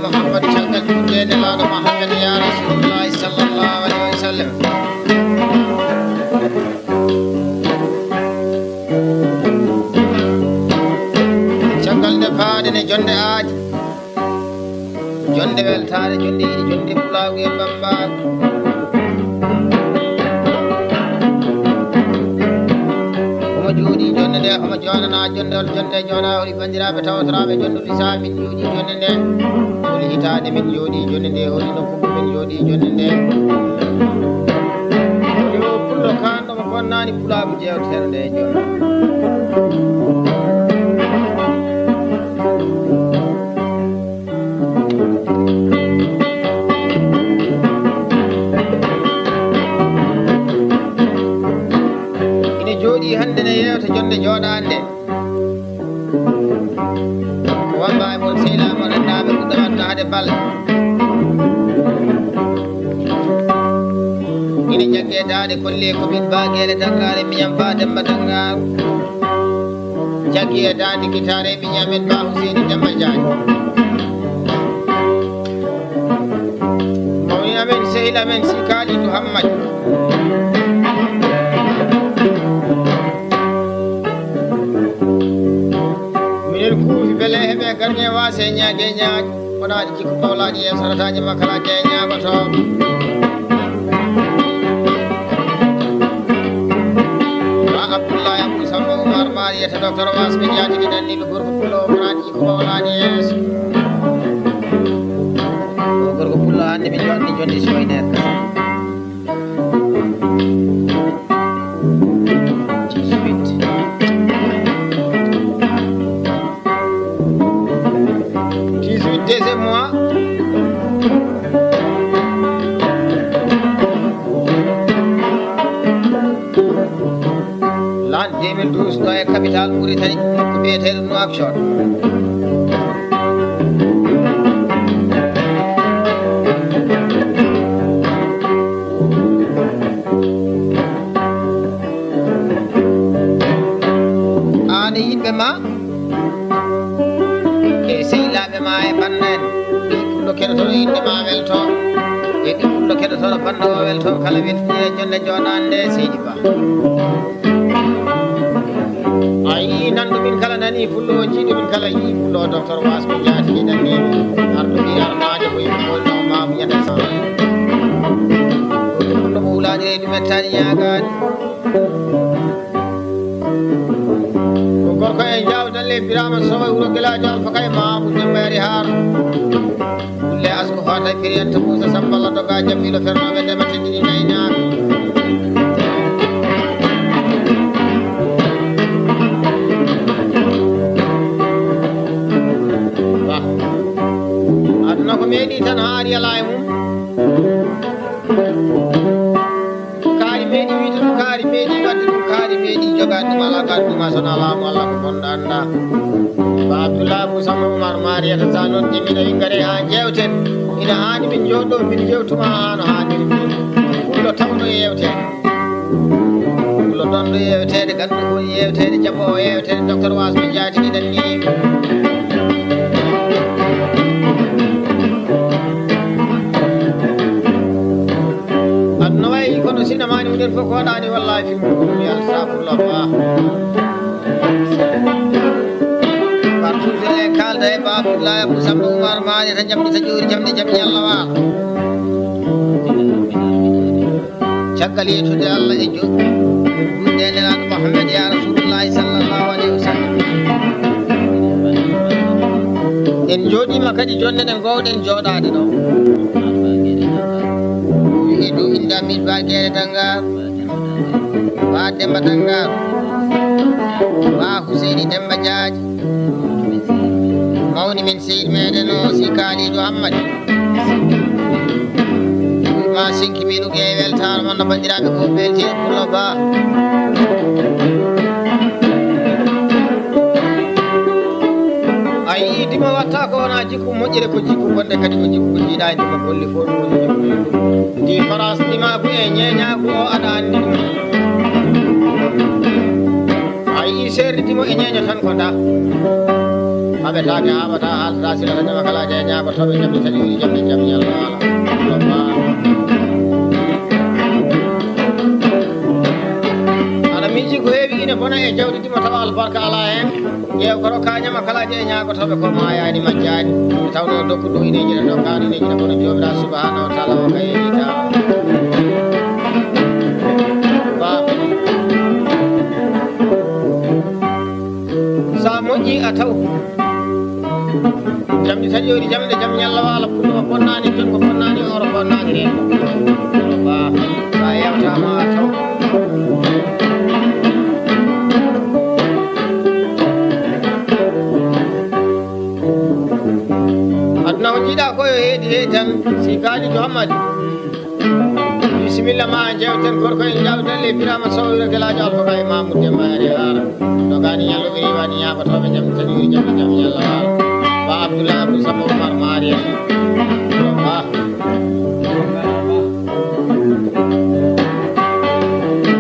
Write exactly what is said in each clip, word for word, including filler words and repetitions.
Muhammadu caggal ɗum nde Nelaaɗo Muhammadu ya Rasulullahi sallallahu alaihi wa sallam. Caggal nde paaɗen e jonde aadi, jonde weltaare, jonde yiɗi, jonde pulaagu e bambaagu. Homo jooɗi jonde nde, homo jooɗana jonde, hol jonde jooɗa, holi banndiraaɓe tawtoraaɓe jonde lisa, min jooɗi jonde nde, holi hitaande min jooɗi jonde nde, holi nokku min jooɗi jonde nde. Holi o pullo kaanɗo mo bonnaani pulaagu jeewteteeɗo nde e jonde. Ina jooɗii hannde ne yeewta jonnde jooɗaande. Ko wamba e mon sehilaaɓe mon rennaaɓe ɓurɗo aduna hade bal. Ina jagge daade kolle ko min baageele danngaare miñam ba Demba Danngaar. Jaggi e daande gitaare miñam en ba Huseeni Demba Jaañ. Mawni amen sehil amen si Kaalidu Hammadi. Minen kuufi bele heɓe garñe waase ñaage ñaage. Wonaaɗi jikku mawlaaɗi e sarataaji makkalaaji e ñaagoto. Ba Abdullahi Abdou Samba Oumar Mariyata docteur Wasɓe jaatigi nanniiɓe gorko pullo wonaaɗi jikku mawlaaɗi yeeso. Gorko pullo hannde mi jonni jonni soyneede. dix-huit. dix-huit deuxième mois. L'an deux mille douze ɗo e capitale Mauritanie, nokku biyeteeɗo Nouakchott. Aan e yimɓe ma e sehilaaɓe ma e bannaaɓe ɓiɓɓe pullo keɗotooɗo innde ma welto, e ɓiɓɓe pullo keɗotooɗo bannda o welto, kala weltini e jonnde jooɗaande nde seydi. A yii nanɗo min kala nanii pullo o, jiiɗo min kala yii pullo o, docteur Wasɓe jaatigi nanniiɓe. Arɗo ɓii armaade ko yimɓe wonno maamu ñande sa. Pullo mo wulaani reedu mettaani ñaagaani. Ko gorko e Jaaw Dalle Biraama Sow e wuro Gelaajo Alfa Kay maamu Demba Yari Haar. Kulle asko fata firiyanta Muusa Samballa doga jammiiɗo fernooɓe ndema teddini ngaynaaka. Bah. Aduna ko meeɗi tan haa ari alaa e mum. Kaari meeɗi wiide ɗum, kaari meeɗi waɗde ɗum, kaari meeɗi jogaade ɗum, alaa kaari ɗum, a sona laamu Allah ko bonɗo annda. Ba Abdullah Moussa Oumar Mariata sa noon jimina ingare haa jeewten. Ina haani min jooɗo min jeewtuma haa no haaniri. Pullo tawɗo yeewte. Pullo ɗonɗo yeewteede, ganndo ko yeewteede, jaɓoowo yeewteede, docteur Wasɓe jaatigi ɗen ni. Aduna wayi kono sinamaani minen fof ko waɗaani wallahi filmu ɗum yalta pullo ba. Partout e kaalda e Ba Abdoulaye Abou Samba Oumar Maali ta jamɗi ta ƴoori jamɗi jamɗi Allah waala. Caggal yettude Allah e jo-, ɗum nde Nelaaɗo Muhammad ya Rasulullahi sallallahu alayhi wa sallam. En njooɗiima kadi jonde ɗen ngoowɗen jooɗaade ɗo. Wi'i ɗum innde amin Ba Geere Danngaar, Ba Demba Danngaar, Ba Huseyni Demba Jaaji. Mawni men seydi meɗen o si Kaalidu Hammadi. Ma sinki minu ge weltaare mon no banndiraaɓe ko belti e pullo ba. A yii dimo watta ko wona jikku moƴƴere ko jikku bonde kadi ko jikku ko jiiɗa e dimo golli fof ɗum woni jikku. Ndi France ndimaagu e ñeeñaagu o aɗa anndi ɗum. A yii seerde dimo e ñeeño tan ko nda. Haɓetaake, haaɓata, haaltata, silata, ñama kala, jeya, ñaago, toɓe, jamɗe, taƴoori, jamɗe, jam, ñalla, ala. Ɗo baa. Aɗa miiji ko heewi ine bona e jawdi ndi mo tawa albarka alaa heen. Ƴeew ko rokkaa ñama kala, jeya, ñaago, toɓe, ko maayaani, majjaani. Nde tawnoo dokkuɗo ine jina, dokkaano ine jina, kono Joomiraaɗo Subhaanahu wa Taala o kay yeeyitaama. Baa. So a moƴƴii, a taw. Jamɗe taƴoori, jamɗe jam ñalla waala, pullo ko bonnaani, jon ko bonnaani, oro bonnaani, reen ko bonnaani. Ba, ba yewtaama, a taw. Aduna ko jiiɗaa ko yo heedi, heedi tan. Si kaalijo Hammadi. Bisimilla ma, jewten gorko en jawdal e Birama Sow, Gelaajo Alfa Ba e Mamoudou Demba Yari Haara. Dogaani ñalluɓe riiwaani ñaagotooɓe jam, taƴoori jam, jam ñalla waala. Ba Abdoulaye Abdou Samba Oumar Maria. Ba.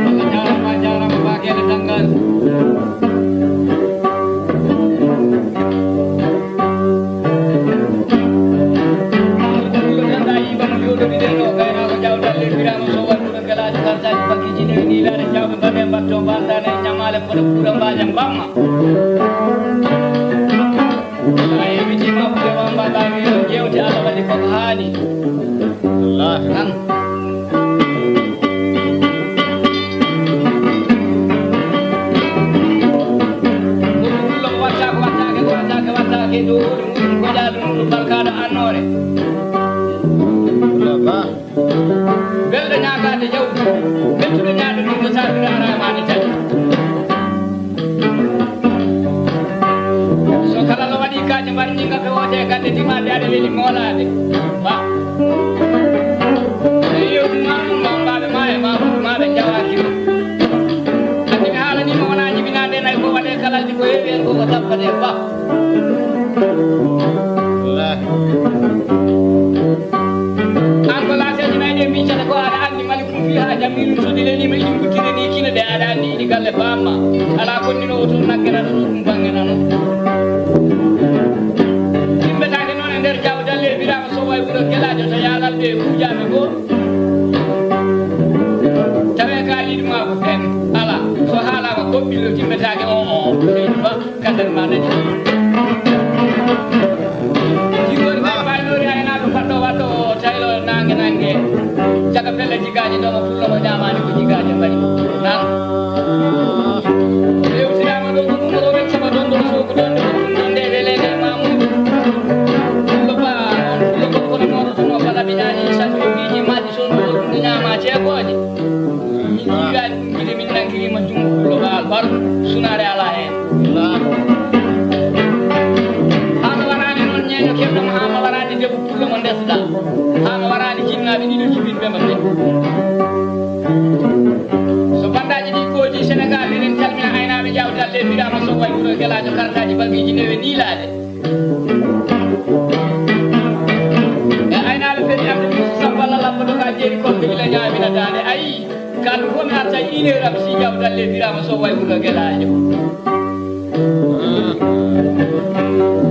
Allah jaarama, jaarama, Ba Gele Dangal. Wallaahi. Ɗum ɗum ɗo watta ko wattaake, ko wattaake, wattaake, ɗo hoore muɗum ko jaaɗo muɗum barkaaɗo annoore. Wallaahi. Belɗo ñaagaade jawdi, belɗo ñaagaade ɗum ko saabira araamaani tan. So kala no waɗi kaaƴe mbar ñinga ɓe woote kande timaaɓe aɗa weli moolaade. Ba. E yewtu ma ɗum ma mbaaɓe ma e ma ɓuri ma ɓe njawaaki. Andi mi haalani mo wona jibinaade nay ko waɗe kalaldi ko heewi en ko ko tappate ba. Wallaahi. An ko laaseeji nay ɗe miccata ko aɗa andi mali ɗum fii haa jammiiɗum so ɗi leliima iɗi mbuttiri ni kine ɗe aɗa andi iɗi galle baamma. Alaa konndinoowo toon nagge nano ɗum bannge nano. Timmetaake noon e nder jawdalle e biraama so way wuro gelaajo to yaalal ɓe e kuujaaɓe goo. Tawee ka yiɗi maa ko fen alaa. So haalaama goɗɗi lo timmetaake on on. Seydi Ba. Kadar ma dañi. Jiggoon ɓe mbaynori aynaaɓe fadɗo waɗɗo o taylo naange naange. Caga pelle jigaaji ɗo mo pullo mo ñaamaani ko jigaaji mbaɗi. Nan. Rewtiraama ɗo ko ɗum o weccama ɗon ɗo suuku ɗon ɗo ɗum ɗon nde weleede e Mamoudou. Pullo ba on pullo ko kono noon ɗum o bala mi ñaani satu o miiji maji son ɗo ɗum ñaama ceekooje. Min jigaani ɗum gide min nankiriima junngo pullo ba albar sunaare alaa heen. Haa mi waraani noon ñeeño keɓɗo mo, haa mi waraani debbo pullo mo ndesɗaa, haa mi waraani jinnaaɓe ɗiɗo jibinɓe mo ɓe. So banndaaji ɗi kooti Senegaal, eɗen calmina aynaaɓe jawdi Allah e biraama so way wuro gelaajo kartaaji bagiiji newe niilaade. E aynaaɓe fedi am ɗum samballa labbo doga jeeri kon ko ila ñaamina daande ayi. Kalɗo fof mi arta ineeram si jawdalle firama so way wuro gelaajo.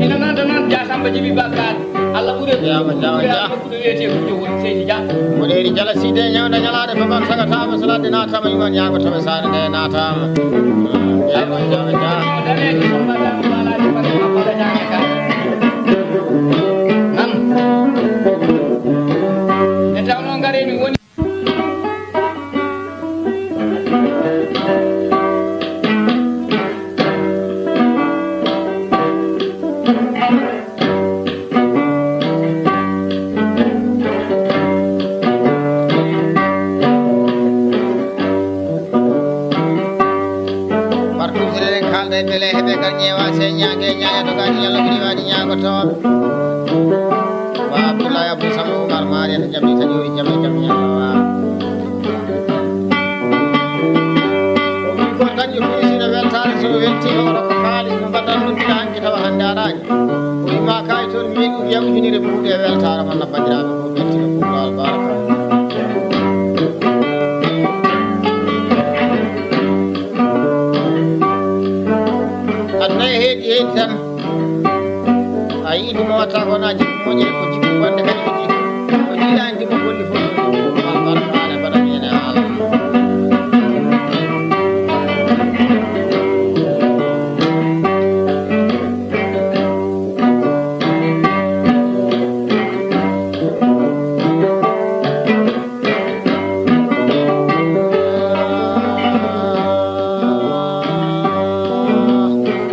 Ina noon to noon ja Samba Jibi Bakar. Allah ɓure ɓure Allah ɓure wiyete kujo woni seydi ja. Moɗeeri jala side ñawda ñalaade babam saga tama salade natama iman ñaago tama saare nde natama. Jama jama jama. Daneejo Samba Dama Balaji Bari Mabala Jame Ka. Nan. Nde tawnoo ngareemi woni. Partout eɗen kaalda e beele heɓe kala ñeewa se ñaage ñaaya dogaani yalla ko riiwaani ñaagotooɓe. Wa Abdoulaye Abou Samb Oumar Maria to jamɗi taƴoori jam e jam ñalla wa. Ko dañi ko sino weltaare so welti hoore ko faali no mbaɗan ɗum gila hanki tawa hannde araani. Ko ima kay toon mi ɗum yawjinire buuɗe weltaare mon no banndiraaɓe ko ɓettino buuɗo albarka. Aduna e heedi heedi tan. Tawa wonaa jikku moƴƴere, ko jikku bonde kadi ko jikku. Ko jiilaani jikku golli fof. Wal barkaare mbaɗa mi ene haala.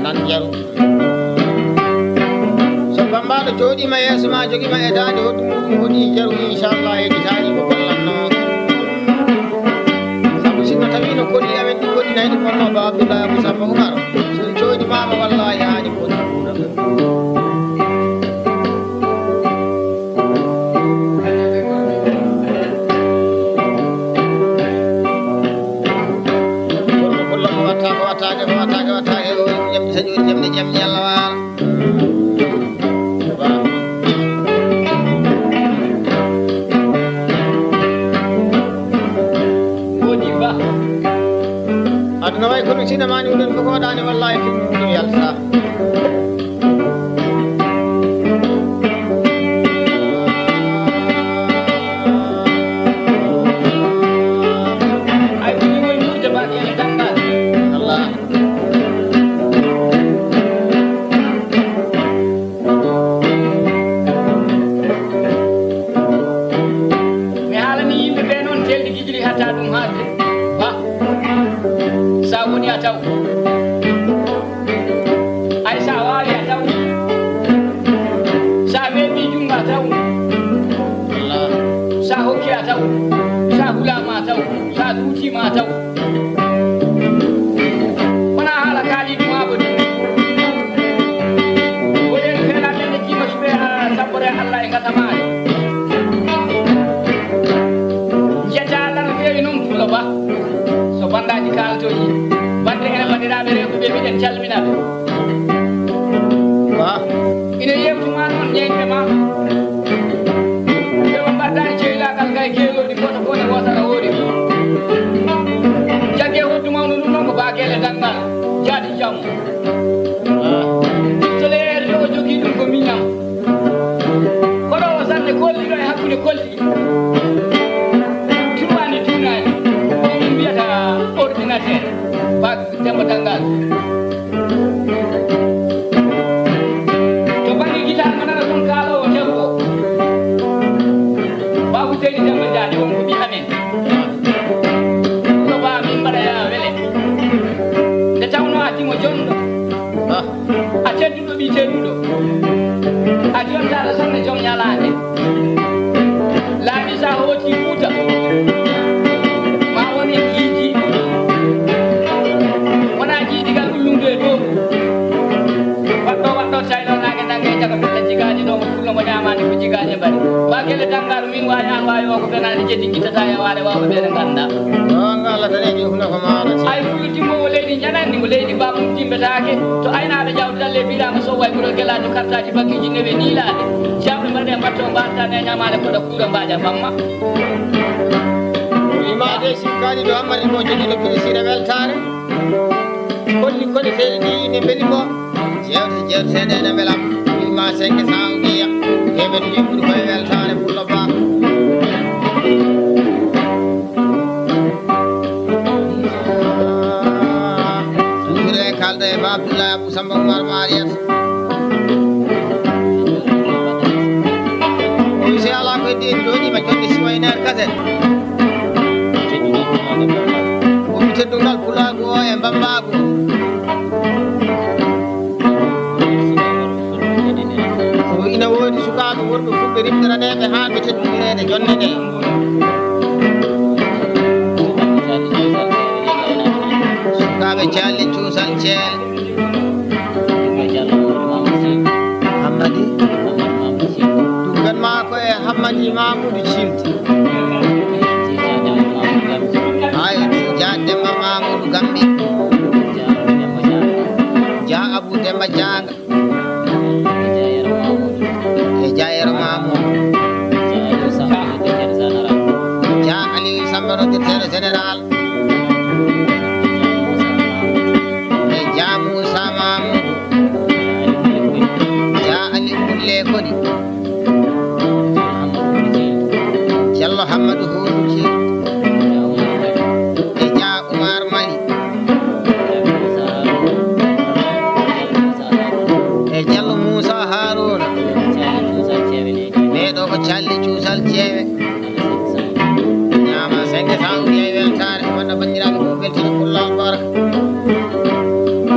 Nan jaru. So bammbaaɗo jooɗiima yeeso ma, jogiima e daande hoɗdu muɗum, hoɗi jaru, inchallah, heɗitaani ko gollatnoo. Sabu sinno tawii no kolli amen ɗi kolli nayi ɗi bonnoo, Ba Abdullahi Abu Samba Umar, so ɗi cooñimaama, wallaahi haani ko ɗi kuuɗa. Kono ko lombo watta ko wattaake, ko wattaake, wattaake, o ñamɗi taƴoori ñamɗi ñamɗi Yalla waala. Woodi ba. Aduna way kono sinamaani wuɗen fof ko waɗaani wallaahi ɗum ɗum yalta. Ay, ko ɗum woni wuurde baɗeele ɗanngal. Allah. Mi haalani yimɓe ɓe noon, telɗi gijiri hatta ɗum haalde. Ba, sa woni a taw. Ay, sa waawi a taw. Sa weeɓi junngo a taw. Sa hokki a taw. Sa hulaama a taw. Sa duutiima a taw. Wona haala kaaliiɗi maa boni. Woɗen feelaɓe nde jiima suɓe a sabbore Allah e ngatamaare. Jetta Allah no feewi noon Pullo Ba. So banndaaji kaalatooji. Bannde ene banndiraaɓe rewɓe ɓe, miɗen calmina ɓe. Ba. Ina yeewtuma noon ñeeñɓe ma. Nde o mbaɗɗaani ceylaagal ngay keelooɗi fota fota wota na hoori. Jagge hoddu mawno ɗum noon ko baageele danngal. Jaadi jam. Soleer yo o jogii ɗum ko miñam. Kono o sande kolliɗo e hakkunde kolli. Tuwaani tuunaani. Ko ɗum mbiyata ordinateur. Bak Demba Danngal. To bannge gitaar mo nana toon kaaloowo jaruɗo. Baabu Seydi Demba Jaajo on ko ɓii amen. Ko baa min mbaɗa yaa wele. Nde tawnoo a timo jonɗo. A tedduɗo ɓii tedduɗo. A jontaɗo sanne joom ñalaande. Laabi sa hooti Fuuta, ma won e jiidi. Wona jiidigal ullundu e dow. Waɗɗo, waɗɗo, tawi ɗo naange nannge e caka pelle jigaaji ɗo, mo pullo mo ñaamaani ko jigaaji mbaɗi. Wa gelle danngal min waawi, an waawi, o ko fenaande jeddi gittata e waale waawɓe ɓe ne ngannda. Ɗo ngala tan e jufna ko maaro ci. Ay, pullo timmoowo leydi njananndi mo leydi ba mum timbetaake. To aynaaɓe jawdi dalle biraama so way ɓurol gelaajo kartaaji bakkiiji newe niilaade. Jawɓe mbaɗe mbatto mbaɗta ne ñamaale koɗa kuura mbaaja bamma. Imaade sikkaaji ɗo Ammadi mo jogiiɗo pilisira weltaare. Holli koɗi feeɗi ɗi ine mbeli mo. Jewte jewteɗe ene mbela. Ilma senge sawndiya. Yeɓen jibbude koye weltaare Pullo Ba. Ɗumre kalda e Ba Abdoulaye Abou Samba Oumar Mariat. O wi si alaa ko heddi en jooɗiima jonde siwayneer kasen. O wi teddungal pulaagu o e mbammbaagu. O wi ina woodi sukaaɓe worɓe fulɓe rimɗiraneeɓe haa ɓe teddinireede jonde nde. Sukaaɓe calli cuusal ceele. Hammadi. Ɗum kan maa ko e Hammadi Mamoudou Cilti. Ay, Dia Demba Mamoudou Gambi. Dia Abou Demba Dianga. E Dia Yero Mamoudou. Dia Aliou Samba, directeur général. E Dia Moussa Mamoudou. Dia Ali Kulle Koni. Amadou Hoodu Ceew, e Dia Oumar Mali, e Diallo Moussa Harouna. Ɓee ɗoo ko calli cuusal ceewe. Ñaama cinq cents uji e weltaare, wonno banndiraaɓe ko beltiiɗo pullal barka.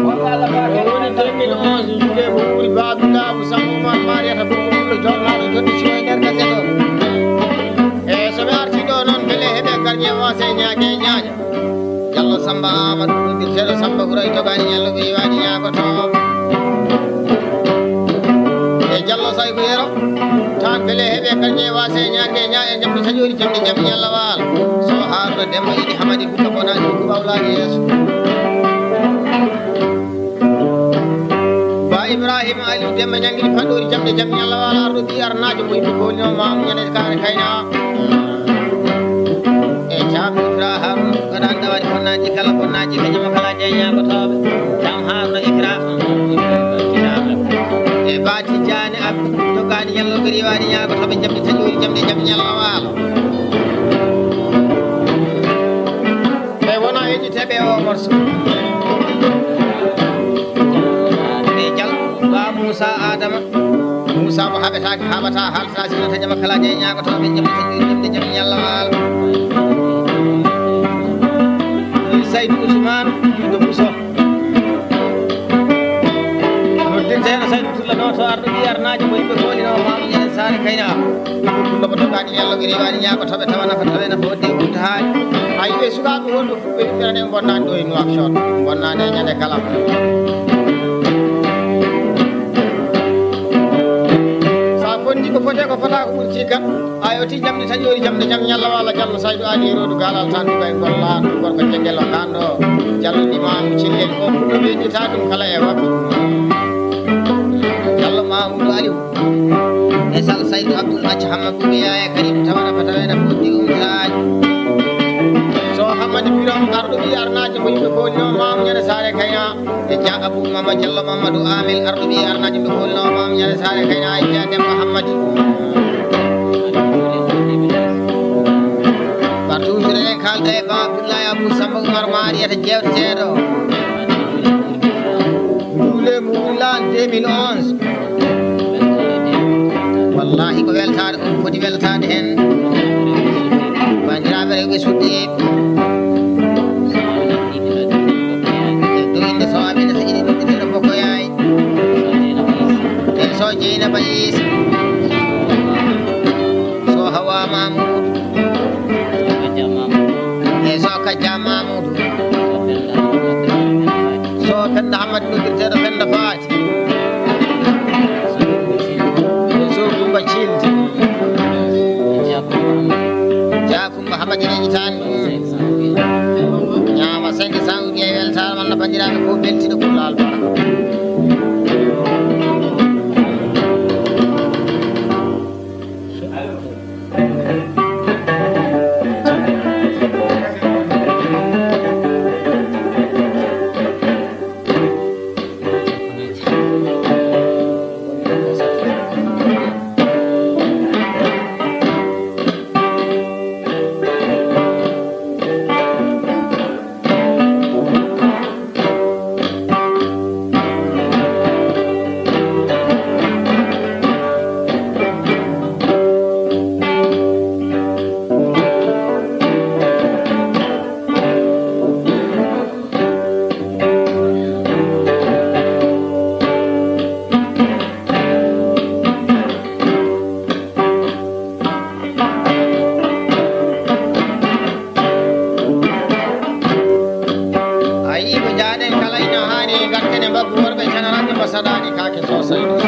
Ko woni deux mille onze, juuɗe ko ɓuri Baabiraaɓe Samba Oumar Mariata Bokko Pullo, jolnaaɗo jodde siwo e nder gase ɗo. E so ɓe artii ɗo noon, mbele heɓe garñe waase ñaage e ñaaña. Diallo Samba Amadou, noddirteeɗo Samba Houraye, jogaani ñallo ɓe iwaani ñaagotoo. E Diallo Sayko Yero, tan mbele heɓe garñe waase ñaage e ñaaña, jamɗi taƴoori, jamɗi jam ñalla waalo. So Haaruna Demba yiɗi Hamadi Futa Bonaani, ko ɓawlaani yeeso. Ba Ibrahima Aliou Demba ñanngiri paɗoori jamɗe jam ñalla waalo arɗo ɓii arnaajo mo yimɓe koolino maamu ñande kaare kayna. E Caam Ibrahima gaɗan ɗawani bonnaaji kala bonnaaji ka jama kala jeñaagotooɓe. Caam Haaruna Ibrahima. E Ba Tijjaani Abdu jogaani ñallo ɓe riwaani ñaagotooɓe jamɗe taƴoori jamɗe jam ñalla waalo. Ɓe wona heɗiteeɓe o morso. Ɓe jal ba Moussa Adama. Moussa mo haɓetaake, haɓata, haalta, sino ta jama kala jeñaagotooɓe jamɗe taƴoori jamɗe jam ñalla waalo. Saydou Ousmane, Doudou Bousso. Noddirteeɗo Saydou Tulla noon to arɗo ɓii arnaajo mo yimɓe koolino maamu ñande saare kayna. Ɗum ɗo ko dogaani ñallo ɓe riwaani ñaago toɓe tawa nafa tawa nafa hodde e wonta haali. A yiɓe sukaaɓe wonɓe ɓe ɓe ɓe ɓe bonnaani ɗo e Nouakchott. Bonnaani e ñande kala. Sa fondi ko fotee ko fota ko ɓuri cikka. Ay o ti jamɗe taƴoori jamɗe jam ñalla walla Diallo Saydou Ali e Rodu Galal tan ɗum e golla ɗum gorko Jengel o kanɗo Diallo Limamu Cillel o fuɗɗo ɓe ƴetta ɗum kala e waktu. Diallo Mamoudou Aliou e Sal Saydou Abdoul Acca Hamma Boubiya e Karim Tawara Fatawena Foddi Umsaji. So Hammadi Biram arɗo ɓi arnaji mo yimɓe koolino mamu ñande saare kayna. E Dia Abou Mama Diallo Mamadou Amel arɗo ɓi arnaji ɓe koolino mamu ñande saare kayna e Dia Demba Hammadi. Par toujours eɗen kalda e Ba Abdoulaye Abou Samba Oumar Mariata jewteteɗo. Ndule Mourilan deux mille onze. Wallahi ko weltaade on foti weltaade heen. Banndiraaɓe rewɓe suddiiɓe. E ɗo innde so amen so ine ɗum ɓe bokkoyaay. E so Jeynaba Issa. So Hawa Mamoudou. E so Kadia Mamoudou. So Penda Hammadi noddirteeɗo Penda Faati. So Kumba Cilde. Dia Kumba Hammadi Reñi Taani. Ñaama cinq cents uji e weltaare man no banndiraaɓe ko beltiiɗo ko laal bara. A yii ko jaaɗen kala ina haani e garten e mbaggu worɓe canaraɓe mbo saɗaani kaake sosayde.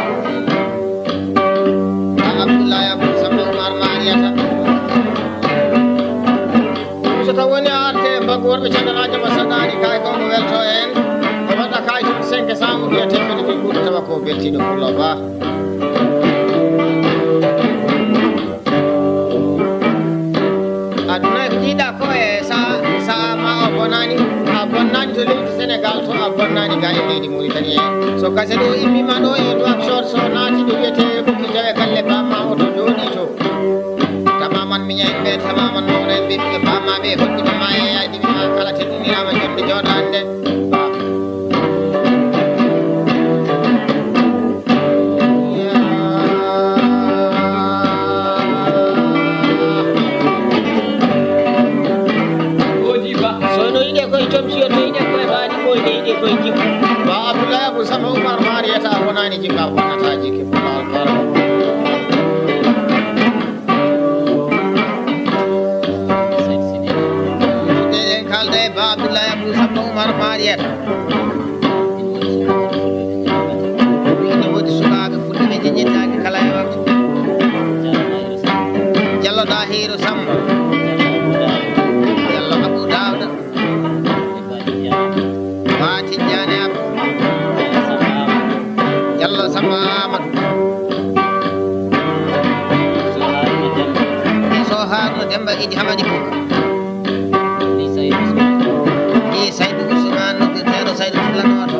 A Abdullahi Abdul Samad Umar Mariyata. Ɗum so taw woni a arte e mbaggu worɓe canaraajo mbo saɗaani kaake on mo welto en. O waɗa kaake cinq cents uji e teemedde ɗi ɓuri tawa ko beltiiɗo pullo ba. Aduna e ko jiiɗa ko e saha, saha ma o bonani, a bonnani to leydi Sénégal to, a bonnani ga e leydi Mauritanie. So gase ɗo immima ɗo e Nouakchott, so naati ɗo wiyete Bukki Jawe galle ba ma o to jooɗi to. Tamaman miña en ɓe tama Ɓe bammaɓe hoɗɗima ma yaya ɗiɓima kala teddinirama jonde jooɗande. Sono yiɗe koye comsiyo to yiɗe koye baɗi koye de yiɗe koye jikku. Ba Abdoulaye Abou Sama Oumar Marieta wonani jikka wonata jikki fof. Eɗen kalda e Ba Abdoulaye Abou Samba Oumar Marieta. Ene woodi sukaaɓe fulɓe ɓe jeñittaaki kala e waktu. Jallo Dahiru Samba. Jallo Abou Dawda. Ba Tijjani Abou. Jallo Samba Amadou. So Haruna Demba Idi Hamadi Kuka. Ni Saydou Ousmane, noddirteeɗo Saydou Fullanooto.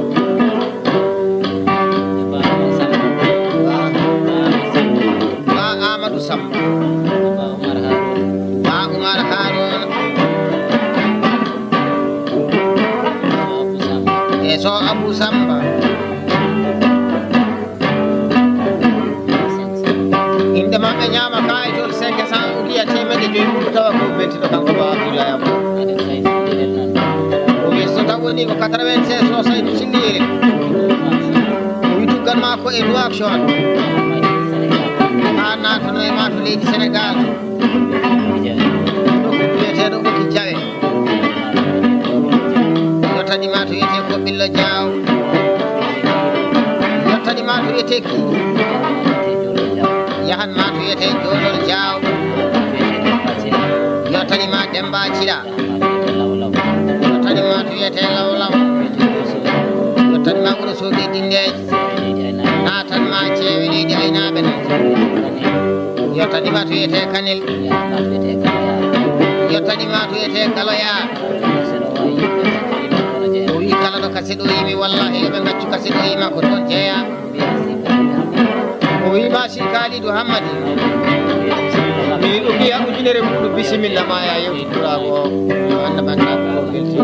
Ba Amadou Samba. Ba Oumar Harouna. E so Abou Samba. Inɗe maɓɓe ñaama kaayitol cinq cents ukiya teemedde joyi ɓuru tawa ko beltiɗo kanko Ba Abdoulaye Abou. O wi so taw woni ko quatre-vingt-seize o Saydou Sillieri. O wi tuggan ma ko e Nouakchott. Ha naatano e ma to leydi Sénégal. Nokku biyeteeɗo Ɓokki Jawe. Yottani ma to wiyetee ko Ɓillo Jaaw. Yottani ma to wiyetee ki. Yahan ma to wiyetee Joolol Jaaw. Yottani ma Demba Cira. Yottani ma to wiyetee Lawlaw. Yottani ma Wuro Soogi Dindeeji. Naatan ma ceewe leydi aynaaɓe noon. Yottani ma to wiyetee Kanel. Yottani ma to wiyetee Galoya. O wi kala ɗo kaset o yimi, wallahi, eɓe ngaccu kaset o yima ko toon jeeya. O wi ma si Kalidou Hammadi. Mi ɗum mbiya ujunere muɗum, bisimilla ma ya yewti pulaagu o. Yo Allah banndiraaɓe o welti.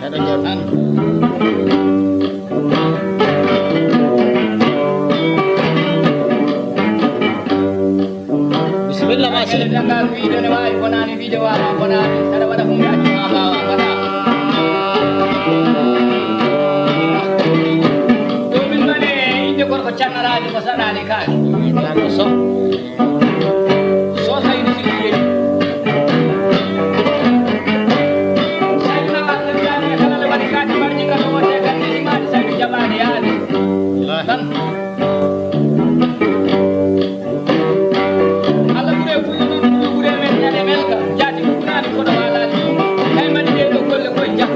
Heɗo jam. Bisimilla ma seydi. Danngal wiide ne waawi bonaani, wiide waawa bonaani, saɗa waɗa huunde accu ma mbaawa mbaɗa. Ɗo min mbaɗe innde gorko cannaraade ko saɗaade kaake. Ɗan ko so. So Saydu Sidi yeeɗi. Saydu Nawa Saydu Jaane kala nde waɗi kaati mbarji ngal o wonde gannde himaade Saydu jaɓaade yaade. Tan. Allah ɓure fulɓe ɗum ɗum ɓure men ñande melka. Jaati fuɗnaani kono waalaani ɗum. Kay mbaɗi ɗee ɗoo golle koye jah.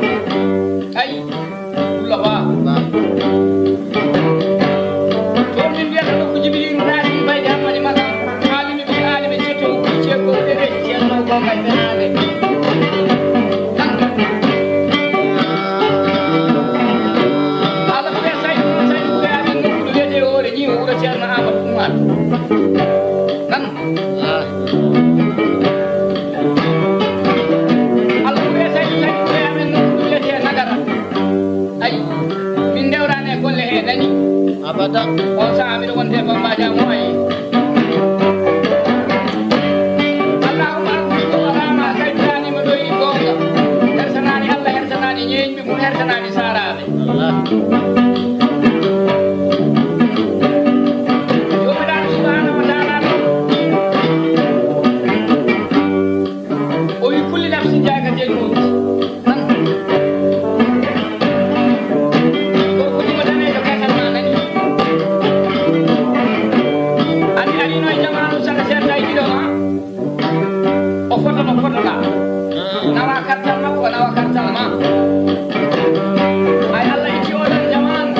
Ay. Pullo Ba. Ba. Toon min mbiyata nokku Jibriiru naati mbayde Hammadi Makka. Aalimi ɓii aalimi ceto ɓii ceeko ɗeɗe ceerno gonga e fenaande. Ala ɓure Saydu, Saydu ɓure amin nokku ɗo wiyetee hoore ñiiwo wuro ceerno Amadou Oumar. Nan. Allah ɓure Saydu, Saydu ɓure amin nokku ɗo wiyetee Nagara. Ayi, min ndewrani e golle he nani. Abada. On saha miɗo wonde Bamba Jamo ayi. Allahumma akbar ko alama kay dani mo doyi gonga. Hersanani Allah, hersanani ñeñɓe mum, hersanani saraɓe. Allah. Joomiraaɗo subhaanahu wa taala noon. O wi kulli nafsin jaaga jel mawti. Gorko ɗum o daneejo gasal ma nani. Ani arino e jamaanu saka seeɗa e ɗiɗo ma. O foto no fotoɗa. Nawa kartal makko, o nawa kartal ma. Ay Allah itti oɗon jamaanu.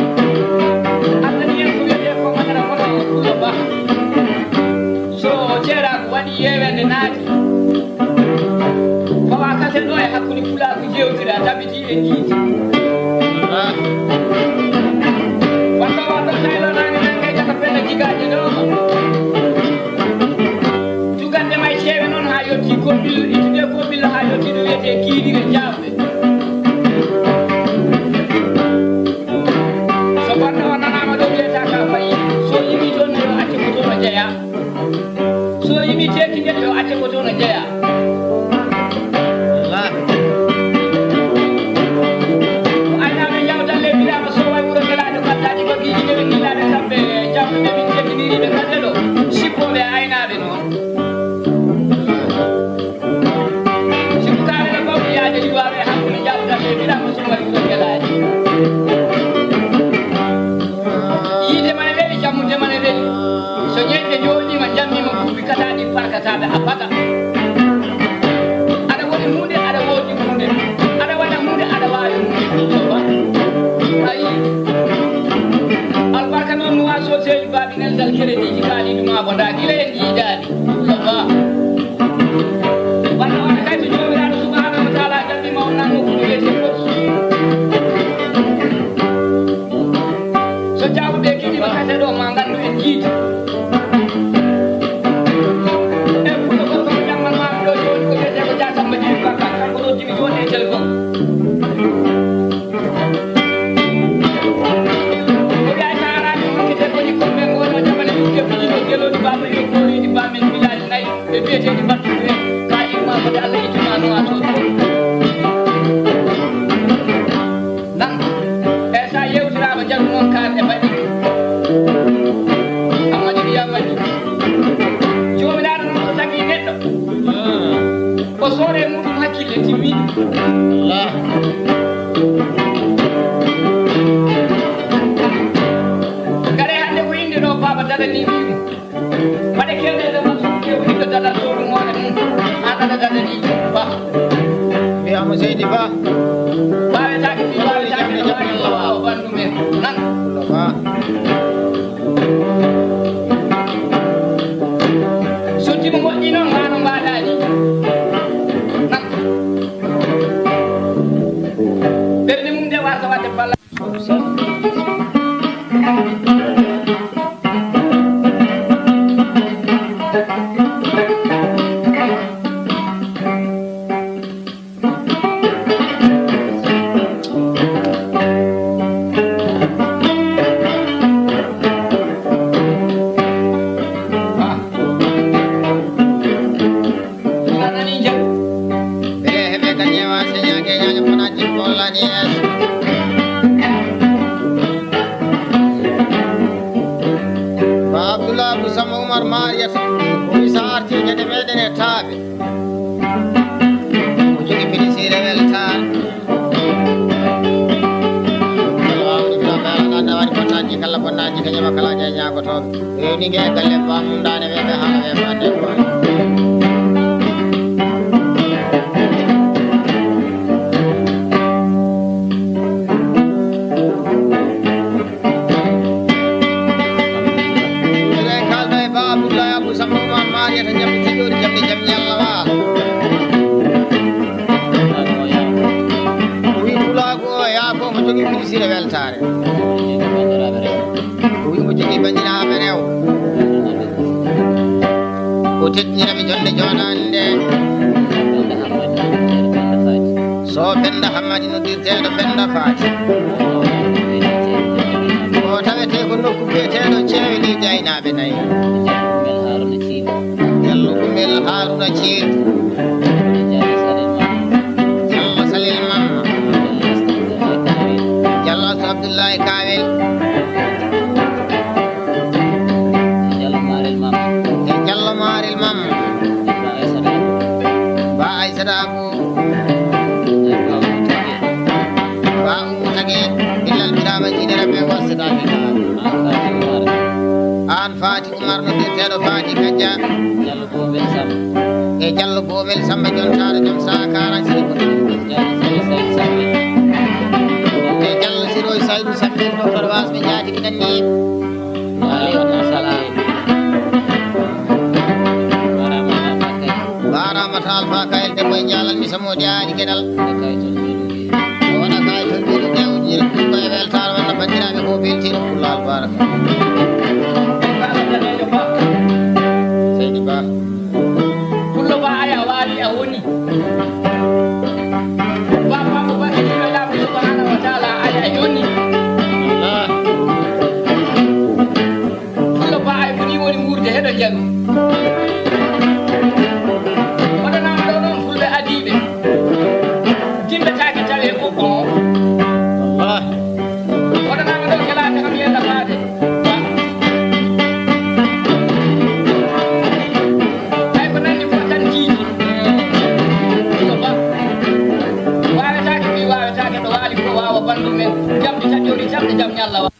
Maariyata, o wi so artii geɗe meeɗen e taaɓe. O jogii piɗi siire weltaare. Kala waawde ɗum ɗo, kala ɗaɗa waɗi bonnaaji, kala bonnaaji, kañum e kala jeñaako toon. Rewni nge galle Bamum Daane, weeɓe haala, weeɓe adde ko waɗi. Eɗen kaalda e Ba Abdullahi Abou Samba Oumar Mariata, jamɗe taƴoori, jamɗe jam ñalla waalo. O wi pulaagu o, yaa ko omo jogii piɗi siire weltaare. O wi omo jogii banndiraaɓe rewo. O teddinira ɓe jonnde jooɗaande nde. So Penda Hammadi noddirteeɗo Penda Faati. O tawetee ko nokku biyeteeɗo Ceewe leydi aynaaɓe nayi. Jallo Kumel Haruna Ceeɗu. Jallo Salel Mamma. Jallo Abdou Abdoulaye Kawel. E Jallo Marel Mamma. E Jallo Marel Mamma. Ba Aysata Abu. Ba Ummu Tage. Billal Birama Jinere ɓe wassata. Aan Fati Umar no biyeteeɗo Fati Kajja. Jallo Boomel Samba. E Jallo Boomel Samba jontaare jom saha kaara siri ko. Jallo Siro Saydu Sambe. E Jallo Siro Saydu Sambe, docteur Wasɓe jaati kiɗan ni. Waaleykum salam. Baaraama Alfa Kayel. Baaraama ta Alfa Kayel, debbo e jaalal mi samoodi aadi geɗal. Wona kay toon mbiɗo ƴeew ƴiire ɗum koye weltaare walla banndiraaɓe ko beltiino Pullo albaraka. Seydi Ba. Pullo Ba aya waali a woni. Ba Ba Ba Ba ina laaɓi subhanahu wa taala aya yoni. Allah. Pullo Ba ay ko ni woni wuurde heɗo jawi. Waɗanaama ɗo noon fulɓe adiiɓe. Timmetaake tawi e ɓoɓɓo o. Wallahi. Waɗanaama ɗo kelaaka kam yella faade. Ba. Ay ko nanndi fof tan jiiji. Pullo Ba. Waawetaake mi waawetaake ɗo waali ko waawa banndum en. Jamɗi taƴoori jamɗe jam ñalla wa.